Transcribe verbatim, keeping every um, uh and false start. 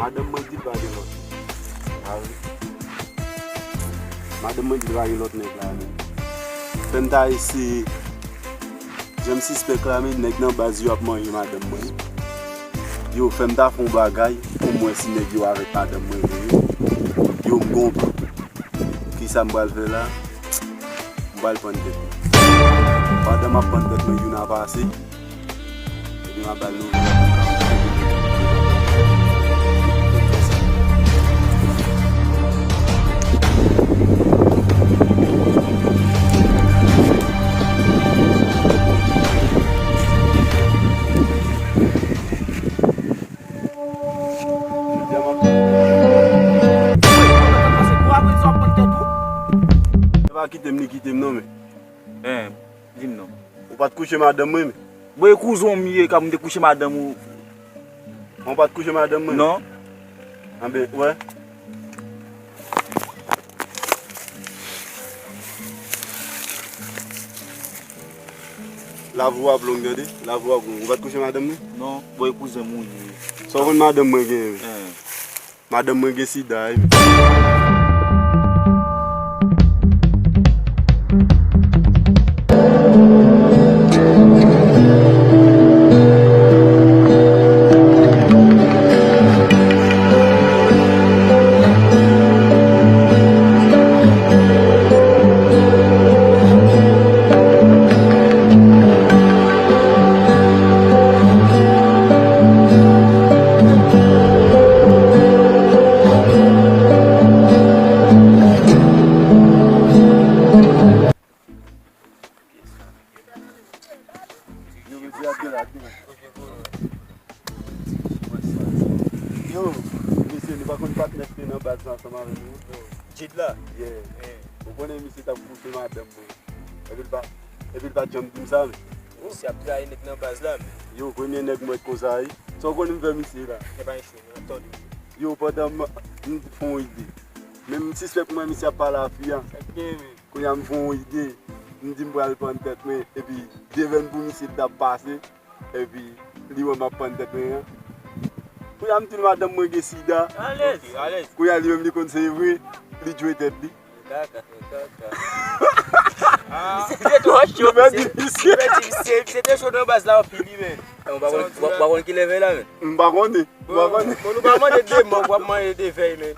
Madanm mwen di l pa gen lòt. A wi. Madanm mwen di l pa gen lòt nèg la menm. Fè m ta eseye. Jan m sispèk la, men nèg nan baz yo ap manje madanm mwen. Yo, fè m ta fè yon bagay pou m wè si nèg yo avèk madanm mwen vre. Yo, m gon plan. Kisa m pral fè la? M pral pann tèt mwen. Pandan m ap pann tèt mwen, youn ap pase. Epi m ap ba l nouvèl. E pa kite m li kite m non, men. Hein, di m non. Ou pa t kouche madanm mwen, men. Bon, e kouzen w m ye, kòm m te kouche madanm ou. Ou pa t kouche madanm mwen? Non. Anben, wè. Lavi w ap long, tande. Lavi w ap long. Ou pa t kouche madanm mwen? Non, bon, e kouzen m ou ye. Sa w konn madanm mwen genyen, men? Hein. Madanm mwen gen sida, wi. Yo, mesye, nou pa konn patnè ki te nan baz la ansanm avè nou? Jid la? Yeah. Ou konnen misye t ap kouche madanm mwen. Epi l pa, epi l pa t janm di m sa, men. Misye ap trayi nèg nan baz la, men. Yo, premye nèg m wè konsa, wi. Sa w konn m fè misye la? Yo, pandan m, m fè yon ide. Men m sispèk m wè misye ap pale a fi a. Kounye a m fè yon ide. M di m pral pann tèt mwen, epi devèn pou misye t ap pase. Epi, li wè m ap pann tèt mwen an. Kounye a m di l madanm mwen gen sida. Alèz. Kounye a li menm li konn se vre, li dwe tèt li. Kaka, kaka. Ah. Misye te twò cho, misye. Misye te cho nan baz la anpil, wi, men. Ou pa konn, ou pa konn ki leve la, men. M pa konnen. M pa konnen. Bon, nou pa mande de mank, w ap mande de vèy, men.